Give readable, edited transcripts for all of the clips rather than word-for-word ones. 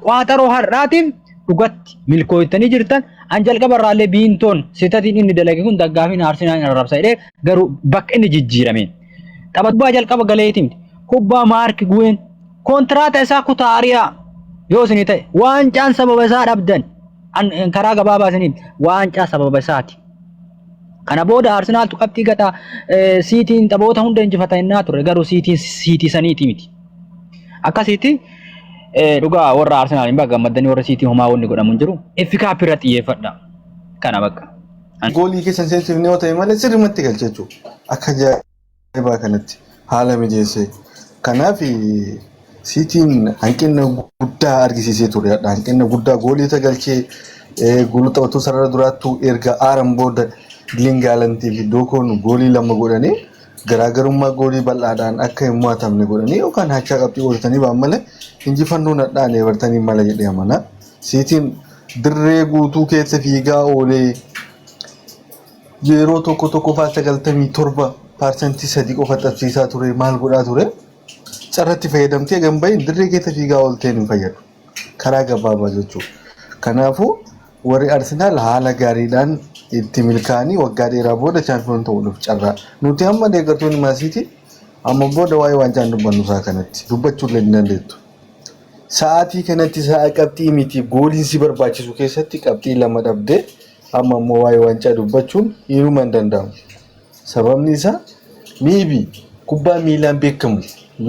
Qaaxaroo har'aatiin dhugatti milkooytanii jirtan. An jalqaba irraallee biintoon sitatiin inni dalage kun daggaafiin Arsenaal arrabsa jedhee, garuu bakka inni jijjiirameen. Tapha kubbaa jalqaba galeetii miti. Kubbaa Maark Guween kontiraata isaa kutaa ari'aa yoo isinii ta'e waancaan sababa isaa dhabdan, an karaa gabaabaa isiniin waancaa sababa isaati. Kana booda Arsenaaltu qabxii gataa, Siitiin taphoota hunda injifata innaa ture, garuu Siitiin Siitii saniiti miti. Akkasitti dhugaa warra Arsenaal hin baga gammaddanii, warra Siitii homaa wanni godhamu hin jiru. FA Cup irra xiyyeeffadha. Kana bakka. Goolii keessan seensifne yoo ta'e malee sirrimatti galche jechuudha. Akka ajaa'ibaa kanatti haala mijeessee. Kanaaf Siitiin hanqina guddaa argisiisee ture. Hanqina guddaa goolii isa galchee, goolii taphattuu sarara duraattuu erga aaran booda Erling Haalandii fi Dookoon goolii lama godhanii garaagarummaa goolii bal'aadhaan akka hin mo'atamne godhanii yookaan hachaa qabxii oolchanii ba'an malee injifannoon hadhaan Evertanii mala jedhee amana. Siitiin dirree guutuu keessa fiigaa oolee yeroo tokko tokko faa 97% 3 qofa xabsiisaa ture, maal godhaa ture, carratti fayyadamtee gambayin dirree keessa fiigaa oolteen hin fayyadu. Karaa gabaabaa jechuudha. Kanaafuu warri Arsenaal haala gaariidhaan itti milkaa'anii waggaa dheeraa booda champion ta'uudhaaf carraa. Nuti amma deeggartoonni maasiitii amma booda waa'ee waancaa hin dubbannu, isaa kanatti dubbachuu illee hin dandeettu. Sa'aatii kanatti sa'a qabxii miti gooliin si barbaachisu keessatti qabxii lama dhabdee amma immoo waa'ee waancaa dubbachuun hinuma hin danda'amu. Sababni isaa maybe kubbaa miilaan beekamu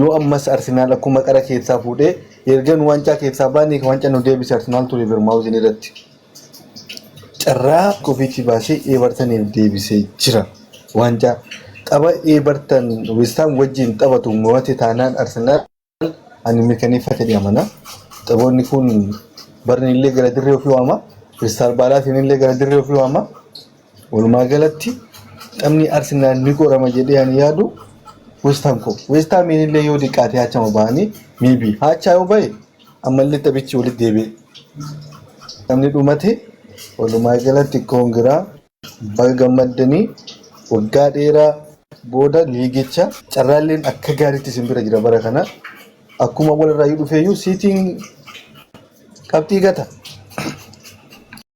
yoo ammas Arsenaal akkuma qara keessaa fuudhee ergan waancaa keessaa baanee waancaa nu deebise Arsenaal ture Birmaawuzin irratti. Carraa ofiitti baasee Evertoniif deebisee jira. Waancaa tapha Everton West Ham wajjin taphatu mo'ate taanaan Arsenaal ani mirkaneeffate amana. Taphoonni kun Barni illee gara dirree ofii waama. Kiristaal Paalaasiin illee gara dirree ofii waama. Walumaa galatti taphni Arsenaal ni qorama jedhee ani yaadu West Ham ko. West Hamiin illee yoo xiqqaate haachama bahanii maybe haachaa yoo bahe ammallee taphichi walitti deebi'e. Taphni dhumate. Walumaa galatti congra, baga gammaddanii. Waggaa dheeraa booda liigicha carraalleen akka gaariitti isin bira jira bara kana. Akkuma walirraa yoo dhufeeyyuu Siitiin qabxii gata.